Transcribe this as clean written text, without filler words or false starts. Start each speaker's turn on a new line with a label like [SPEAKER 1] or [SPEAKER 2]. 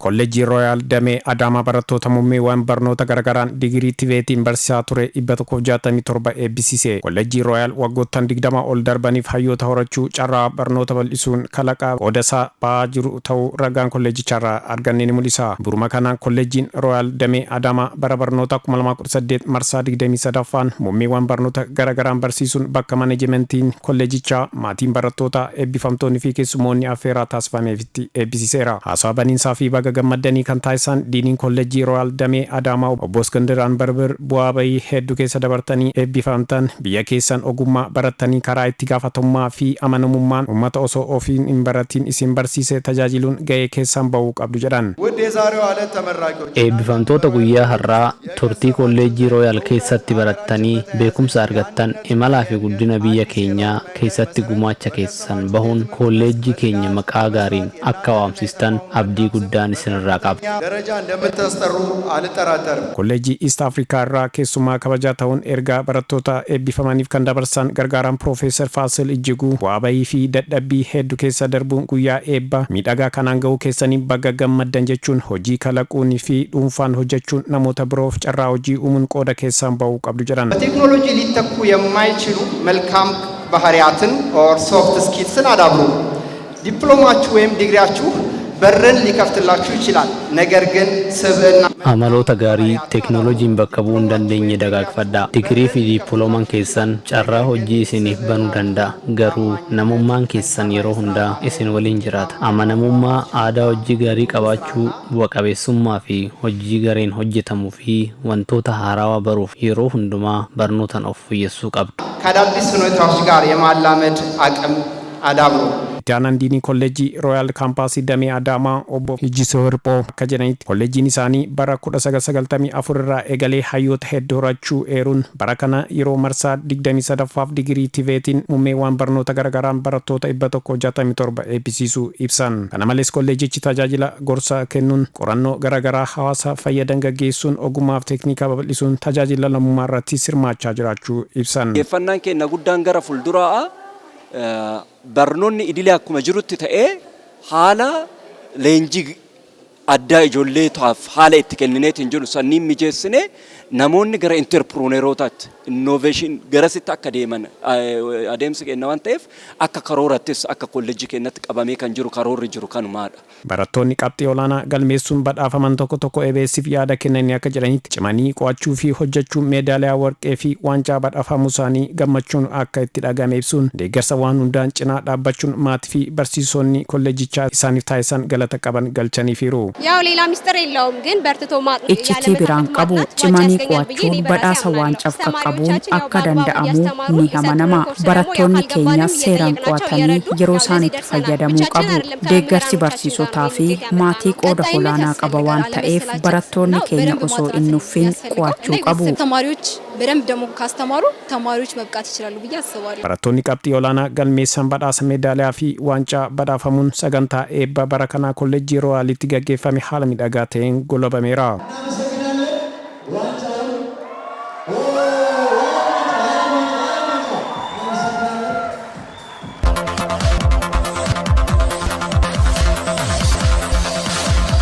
[SPEAKER 1] Kolleejjii Rooyaal Damee Adaamaa barattoota muummeewwan barnoota garaagaraan digirii TVETiin barsiisaa ture 167 eebbisiise. Kolleejjii Rooyaal waggoottan 20 ol darbaniif hayyoota horachuu, carraa barnoota bal'isuun kalaqa qoodasaa ba'aa jiru ta'uu ragaan kolleejjicharraa arganne ni mul'isa. Bu'uuruma kanaan Kolleejjiin Rooyaal Damee Adaamaa bara barnootaa 2018 marsaa 23ffaan muummeewwan barnoota garaagaraan barsiisuun bakka maneejimentiin kolleejjichaa, maatiin barattootaa, eebbifamtoonni fi keessummoonni affeeraa taasifameefitti eebbisiiseera. Haasawa baniinsaa fi baga gammaddanii kan taasisan Diiniin Kolleejjii Rooyaal Damee Adaamaa Obbo Iskindir Anbarbir, bu'aa bahii hedduu keessa dabartanii eebbifamtan, biyya keessan ogummaa barattanii karaa itti gaafatamummaa fi amanamummaan uummata osoo ofiin hin baratiin isin barsiise tajaajiluun gahee keessan bahuu qabdu jedhan.
[SPEAKER 2] ውድ የዛሬው ዕለት ተመራቂዎች፣
[SPEAKER 3] Eebbifamtoota guyyaa har'aa, turtii Kolleejjii Rooyaal keessatti barattanii beekumsa argattan imalaa fi guddina biyya keenyaa keessatti gumaacha keessan bahuun kolleejjii keenya maqaa gaariin akka waamsistan abdii guddaan isinirraa qaba.
[SPEAKER 2] ደረጃ እንደምታስጠሩ አልጠራጠርም።
[SPEAKER 1] Kolleejjii East Africa irraa keessummaa kabajaa ta'uun ergaa barattoota eebbifamaniif kan dabarsan gargaaraan Piroofeesar Faasil Ijjiguu, bu'aa bahii fi dadhabbii hedduu keessa darbuun guyyaa eebba miidhagaa kanaan gahuu keessanii baga gammaddan jechuun, hojii kalaquunii fi dhuunfaan hojjechuun namoota biroof carraa hojii uumuun qooda keessan bahuu qabdu jedhan.
[SPEAKER 4] በቴክኖሎጂ ሊተኩ የማይችሉ መልካም ባህሪያትን or soft skills ን አዳብሩ። ዲፕሎማችሁ ወይም ዲግሪያችሁ በርን ሊከፍትላችሁ ይችላል። ነገር ግን ስብዕና
[SPEAKER 3] Amaloota gaarii teeknooloojiin bakka bu'uu hin dandeenye dagaagfadhaa. Digirii fi diippiloomaan keessan carraa hojii isiniif banuu danda'a. Garuu namummaan keessan yeroo hundaa isin waliin jiraata. Amanamummaa, aadaa hojii gaarii qabaachuu, bu'a qabeessummaa fi hojii gareen hojjetamuu fi wantoota haarawaa baruuf yeroo hundumaa barnootaan of fooyyessuu qabdu.
[SPEAKER 4] ከአዳዲስ ሁኔታዎች ጋር የማላመድ አቅም አዳብሩ።
[SPEAKER 1] Itti aanaan diinii Kolleejjii Rooyaal Kaampaasii Damee Adaamaa Obbo Hijjisoo Hirphoo akka jedhanitti, kolleejjiin isaanii bara 1994 irraa eegalee hayyoota hedduu horachuu eeruun, bara kana yeroo marsaa 23ffaaf digirii TVETiin muummeewwan barnoota garaagaraan barattoota 167 eebbisiisuu ibsan. Kana malees kolleejichi tajaajila gorsa kennuun, qorannoo garaagaraa hawaasa fayyadan gaggeessuun, ogummaaf teeknikaa babal'isuun tajaajila lammummaa irratti hirmaachaa jiraachuu ibsan.
[SPEAKER 5] Xiyyeeffannaan keenya guddaan gara fuulduraa barnoonni idilee akkuma jirutti ta'ee, haala leenjii addaa ijoolleetaaf haala itti kennineetiin jiru sanniin mijeessine, namoonni gara entrepreneurotaatti, innovation garasitti akka deeman adeemsi kenna waan ta'eef, akka karoorattis akka kolleejjii keenyatti qabamee kan jiru karoorri jiru kanumaadha.
[SPEAKER 1] Barattoonni qabxii olaanaa galmeessuun badhaafaman tokko tokko EBS'if yaada kennanii akka jedhanitti, cimanii qo'achuu fi hojjechuun meedaaliyaa warqee fi waancaa badhaafamuu isaanii gammachuun akka itti dhagame ibsuun, deeggarsa waan hundaan cinaa dhaabbachuun maatii fi barsiisonni kolleejjichaa isaaniif taasisan galata qaban galchaniifiiru.
[SPEAKER 6] ያው ሌላ ሚስጥር የለውም ግን በርትቶ
[SPEAKER 7] Iccitii biraan qabu, cimanii qo'achuun badhaasa waancaaf qaqqabuun akka danda'amu ni amanama. Barattoonni keenyas seeraan qo'atanii yeroo isaan itti fayyadamuu qabu. Deeggarsi barsiisotaa fi maatii qooda olaanaa qaba waan ta'eef, barattoonni keenya osoo hin nuffin qo'achuu qabu.
[SPEAKER 8] ተማሪዎች በደንብ ደግሞ ካስተማሩ ተማሪዎች መብቃት ይችላሉ ብዬ አስባለሁ።
[SPEAKER 1] Barattoonni qabxii olaanaa galmeessan badhaasa meedaaliyaa fi waancaa badhaafamuun sagantaa eebba bara kanaa Kolleejjii Rooyaalitti gaggeeffame haala miidhagaa ta'een golabameera.
[SPEAKER 9] እናመሰግናለን። ዋንጫ